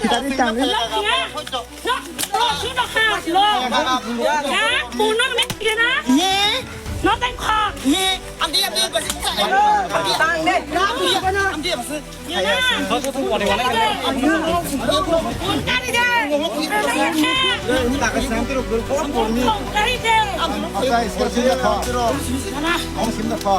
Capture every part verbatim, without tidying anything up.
Tari tang. Lo, lo, lo, lo, lo, lo. Ha? Puno me kena? Ye? No tang kha. Ye? Andi, andi, basi. Tang de. Andi, basi. Ye na. Tari de. Tari de. Acha, iskar sini kha. Sana. Ang sini kha.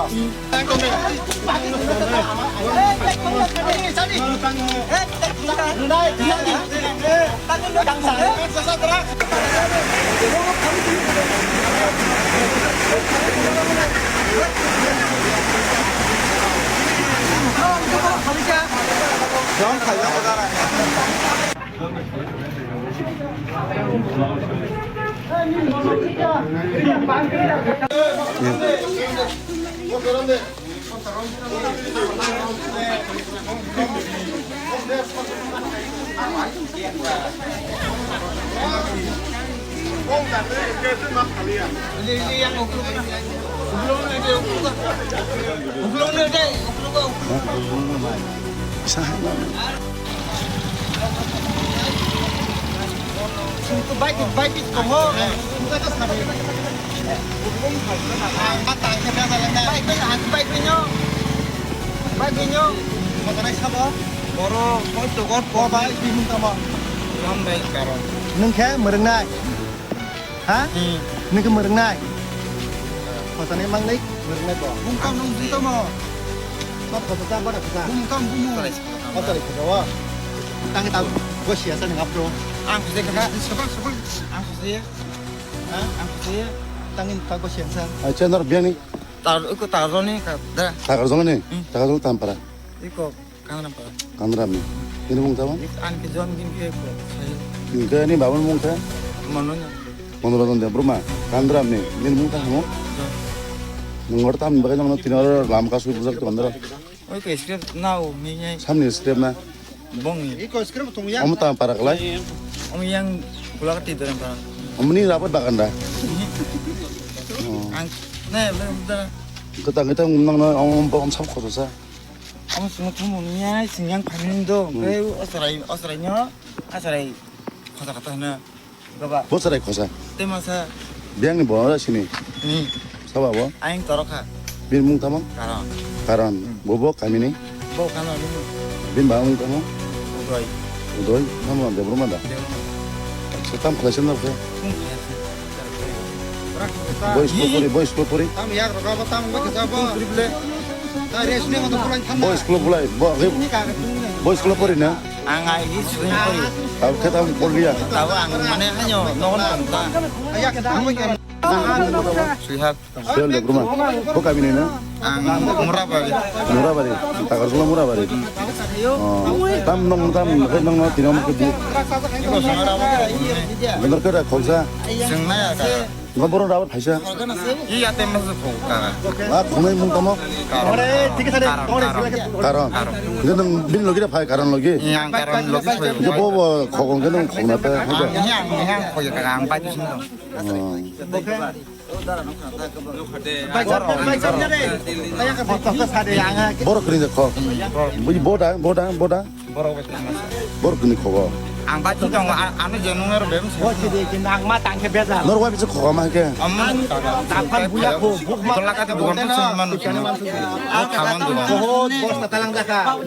Bike, bike tongo. Ang ma tang khe bejal wngkha. Bike, bike, ang bike bini. Bike bini. Motorai sabo. Boro koi to got ko bike bini tamo. Lam bike karo. Nwng khe mwrwngnai. Ha? Hmm. Nwng khe mwrwngnai. Khosani mangnai mwrwngnai bo. Mung kam nung jito mo. Sab khosa sa bara khosa. Mung kam bumu. Motorai khosa wa. Tang tang. Go sia sa nang apro. Ang khosai kha. Sabang sabang. Ang khosai. Ha? Ang khosai. Tangin tang go sia sa. Ai chendar biani. Tar ko tar joni ka da. Takar joni. Hmm. Takar joni tampara. Iko. Kangram para. Kangram ni. Ini mung tamo? An ke jon gin ke ko. Ini ke ini babun mung ke? Manonya. Manoranjan Debbarma. Kangram ni. Ini mung tamo? Nungor tam bagai nang tino lam kasu bujak tu bandara. Oi ke script na o mi nyai. Samni script na. Bong ni. Iko script tung ya. Om tam para kalai. Om yang pulak ti dorang para. Om ni rapat bagan da. Ang ne le da. Kita kita nang na om om sam khosa sa. Ang sung thum niya sing yang phamin do. Hmm. Ke osrai osrai nyo. Asrai khosa kata na. Gaba. Bo sarai khosa. Te masa. Biang ni bo ra sini. Hmm. Saba bo. Aing torokha. Bin mung tamo? Karon. Karon. Hmm. Bo bo kami ni. Bo kano ni. Bin ba mung tamo? Udoi. Udoi. Namo Debbarma da. Debbarma. Setam khlai sen na. Hmm. Boys ko pori, boys ko pori. Tam yak roga ba tam ba kesa ba. Boys club bulai, bo, boys club pori na? Ang ai hi sui pori. Tau khe tau pori ya. Tau ang mane hanyo nogon tong ta. Sui hak. Sel de bruma. Bo kami ni na? Ang Murabari. Murabari. Takar jula Murabari. Oh, tam nong tam khe nong no tinam khe di. Iko sangara. Bener khe da khoksa. Seng na ya ka. Nokha borok rabar phaisa. Iya, tem mas ko ka. Ma khonai mung tamo? Karon. Karon. Karon. Karon. Karon. Nung bin logi da phai karon logi. Iya, karon logi phai. Bo bo khokong khe nung khokna ta. Iya, iya, khoi ka ang pai sin. Borok kini khok. Bo da, bo da, bo da. Borok bai tongma. Borok kini khogo. Ang bai tong tongo, a-, ano je nung ero bem se. Bo si di, kintu ang ma tang khe bejal. Nor wai bisa khogo ma ke. Amang. Tangkhan buya ko, buk ma. Tola kati bukan tu sing manu. Khaman tu. Ko, bosta talang jaka.